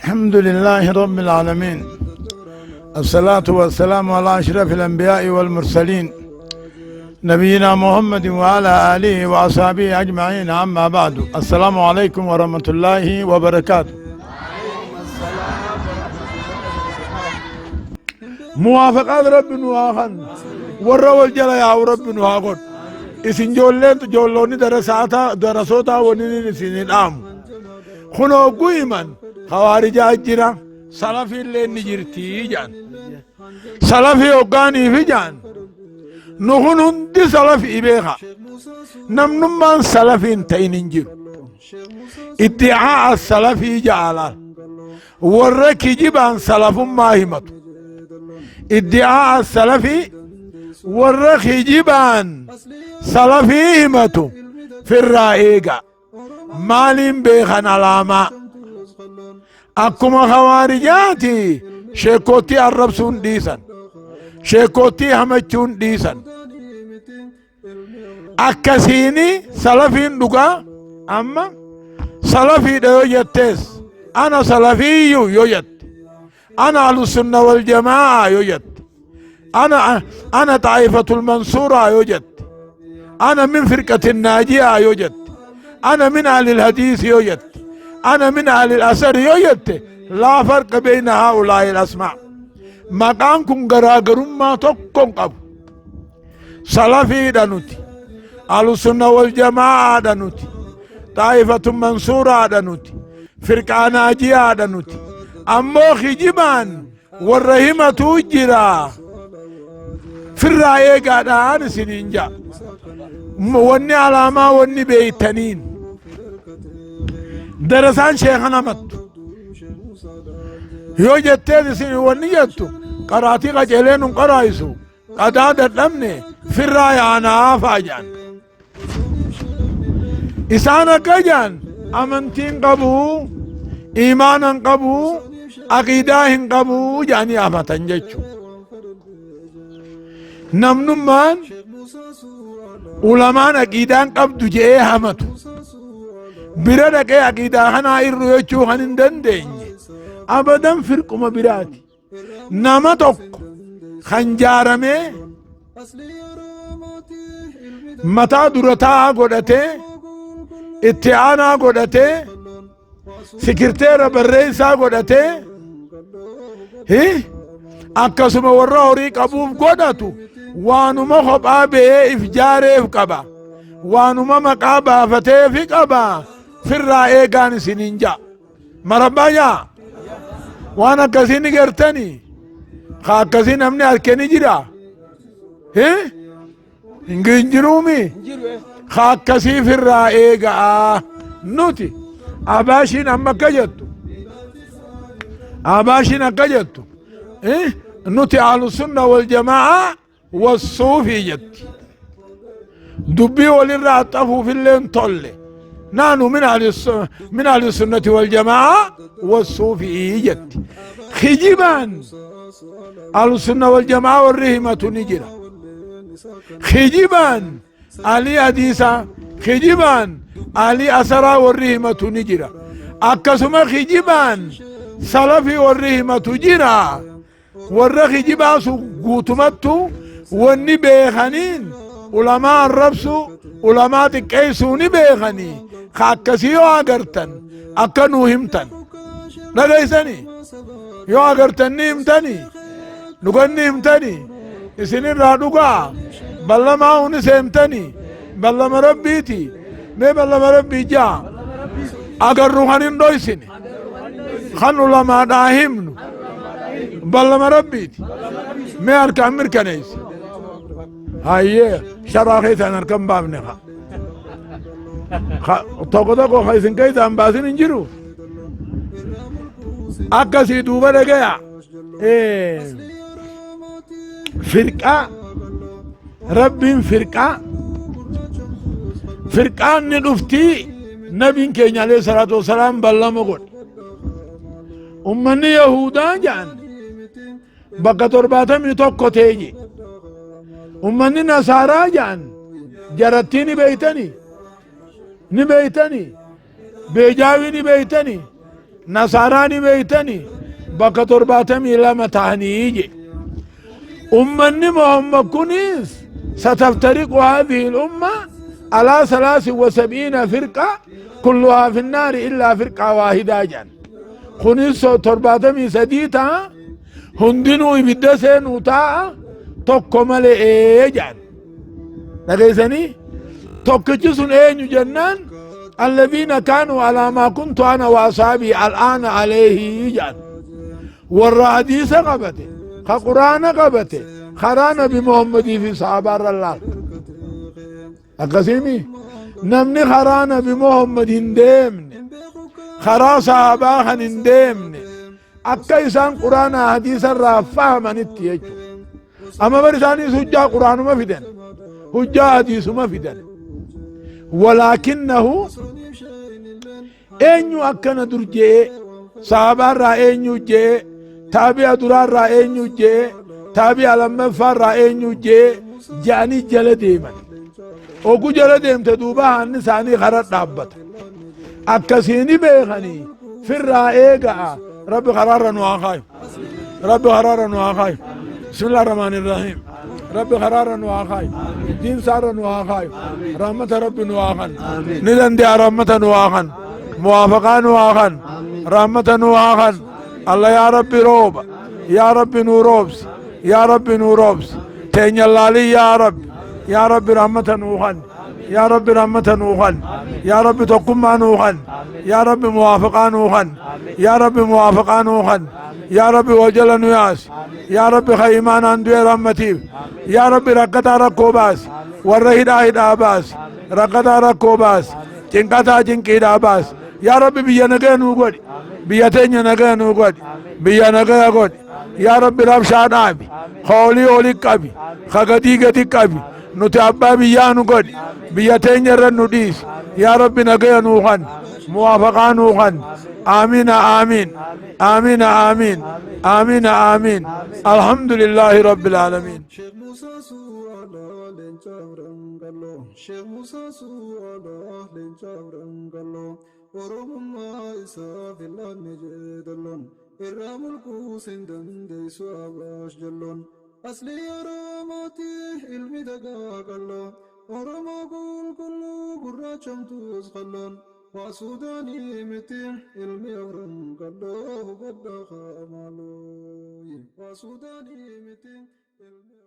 الحمد لله رب العالمين، الصلاة والسلام على أشرف الأنبياء والمرسلين، نبينا محمد وعلى آله وأصحابه أجمعين، أما بعد، السلام عليكم ورحمة الله وبركاته. Muwaafaqaat Rabbi nu haa kennu. Warra wal jala yaa'u Rabbi nu haa godhu. Isin ijoolleen, ijoolloonni darasaata, darasootaa, waniin isin dhaamu. Kunoo gu'iman hawaarijaa jira, salafiillee ni jirtii jedhan. Salafii hoggaaniifi jedhan. Nu kun hundi salafii beeka. Namnummaan salafii hin ta'in hin jiru. Iddi'aa salafii ja'alaal. Warra kijibaan salafummaa himatu. Iddi'aa salafii, warra kijibaan salafii himatu firraa eega. Maaliin beekan? Alaamaa akkuma hawaarijaati sheekootii arrabsuun dhiisan, sheekootii hamachuun dhiisan. Akkasiini salafiin dhugaa amma salafiidha yoo jettees, ana salafiyyu yoo jette, ana ahlusunna wal jamaa yoo jette, ana xaa'ifatul mansuuraa yoo jette, ana min firqatin naajiyaa yoo jette, ana min ahlil hadiisi yoo jette, ana min ahlil asari yoo jette, laa farqa beeyna haa'ulaa'i asmaa. Maqaan kun garaagarummaa tokko hin qabu. Salafiidha nuti, ahlusunna wal jamaa'aadha nuti, xaa'ifatun mansuuraadha nuti, firqaa naajiyaadha nuti. Ammoo kijibaan warra himatuu jira, firraa eegaadhaan isiniin ja'a. Wanni alaamaa wanni beeytaniin, darasaan sheekan amattu yoo jettees, isin wanni jettu qaraatii qaceelee nun qaraayisu, qadaa dadhabne, firraa yaanaa faa jedhan. Isaan akka jedhan amantiin qabu, imaana hin qabu, aqiidaa hin qabu jedhanii amatan jechu. Namnummaan ulamaan aqiidaan qabdu je'ee hamatu bira dhaqee aqiidaa kanaa irru jechuu kan hin dandeenye abadan firquma biraati. Nama tokko kan jaaramee mataa dura taa'aa godhatee, itti aanaa godhatee, sikirteera barreessaa godhatee, akkasuma warra horii qabuuf godhatu, waanuma kophaa ba'ee if jaareef qaba, waanuma maqaa baafateefi qaba. Firraa eegaan isiniin ja'a. Marabbaa jaa waan akkasii ni gartanii? Ka akkasii namni harke ni jira? Hin jiruumi. Ka akkasii firraa eegaa. Nuti abaashiin amma akka jettu, abaashiin akka jettu, nuti ahlu sunna wal jamaa wassuufii jetti. Dubbii walirraa xafuufillee hin tolle. Naanu min ahli sunnati wal jamaa wassuufii jetti. Kijibaan ahlu sunna wal jamaa warri himatu ni jira. Kijibaan ahli hadiisaa, kijibaan ahli asaraa warri himatu ni jira. Akkasuma kijibaan salafii warri himatu jira. Warra kijibaa sun guutumattu wanni beekaniin ulamaa arrabsu, ulamaa xiqqeessuu ni beekanii. Ka akkasii yoo agartan akka nuu himtan dhageessanii, yoo agartan ni himtanii, dhugan ni himtanii, isinirraa dhugaa ballamaa huni seentanii. Ballama Rabbiiti. Mee ballama Rabbii jaa. Agarru kan hin dhoysine, kan ulamaadhaa himnu, ballama Rabbiiti. Mee harkaan mirkaneessi. Hayyee, sharaa keessaan harkan baafne. Ka tokko tokko ka isin keessaan baasin hin jiru. Akkasii duuba dhagaya. Firqaa Rabbiin, firqaa firqaan ni dhuftii. Nabiin keenya alayhi salaatu wasalaam ballama godhe. Ummanni Yahudaa jedhan bakka 71 teeje. Ummanni Nasaaraa jedhan jarattii ni beeytanii, ni beeytanii, beejaawii ni beeytanii. Nasaaraani beeytani bakka 72 ta'anii je. Ummanni Muhammad kunis sataftariqu haadhihi lumma alaa 73 firqa kulluhaa fi nnaari illaa firqaa waahidaa jedhan. Kunis 73 ta'a, hundinuu ibidda seenuu taa'a tokko malee jedhan. Dhageessanii tokkichi sun eenyu jennaan, alladhiina kaanuu alaa maa kuntu ana wa asaabii al'aana alayhi jedhan. Warra hadiisa qabate, ka quraana qabate, karaa Nabi Muhammadii fi sahabaarra laal. Akkasiimi namni karaa Nabi Muhammad hin deemne, karaa sahabaa kan hin deemne, akka isaan quraana hadiisa irraa fahamanitti jechuudha. Amma bar isaanis hujjaa quraanuma fidan, hujjaa hadiisuma fidan. Walaakinnahu eenyu akkana dur je'ee, sahabaarraa eenyu je'ee, taabi'a duraarraa eenyu je'ee, taabi'a lammaffaarraa eenyu je'ee je'anii jala deeman. Ogu jala deemte duuba haanni isaanii kara dhaabbata. Akkasiini beekanii firraa eega'a. Rabbi karaarra nu haa kaayu. Rabbi karaarra nu haa kaayu. Bismillah ar-Rahmaan ar-Rahiim. Rabbi karaarra nu haa kaayu. Diin isaarra nu haa kaayu. Rahmata Rabbi nu haa kan. Ni dande'a rahmata nu haa kan. Muwaafaqaa nu haa kan. Rahmata nu haa kan. Allah yaa Rabbi rooba. Yaa Rabbi nu roobsi. Yaa Rabbi nu roobsi. Teenya laalii yaa Rabbi. Yaa Rabbi rahmata nuu kan. Yaa Rabbi rahmata nuu kan. Yaa Rabbi tokkummaa nuu kan. Yaa Rabbi muwaafaqaa nuu kan. Yaa Rabbi muwaafaqaa nuu kan. Yaa Rabbi wajala nu yaasi. Yaa Rabbi ka imaanaan du'e rahmatiif. Yaa Rabbi rakkataa rakkoo baasi. Warra hidhaa hidhaa baasi. Rakkataa rakkoo baasi. Cinqataa cinqiidhaa baasi. Yaa Rabbi biyya nagaya nuu godhi. Biyya teenya nagaya nuu godhi. Biyya nagaya godhi. Yaa Rabbi rabshaa dhaabi. Ka olii oli qabi. Ka gadii gadi qabi. Nuti abbaa biyyaa nu godhi. Biyya teenya irra nu dhiisi. Yaa Rabbi nagaya nuu kan. Muwaafaqaa nuu kan. Aamiin aamiin. Aamiin aamiin. Aamiin aamiin. Alhamdulillaahi Rabbil aalamiin. Sheekh Musaa Su'aalaa leenca Afran Qalloo. Sheekh Musaa Su'aalaa leenca Afran Qalloo. Oromummaa isaaf hin laanne jeedalloon. Irraa mulquus hin dandeessu Abaash jalloon. Aslii Oromooti ilmi dagaa qalloo. Oromoo qulqulluu gurraachamtuus qalloon. Waa Suudaanii miti ilmi Afran Qalloo hubadhaa haa maaloo. Waa Suudaanii miti ilmi.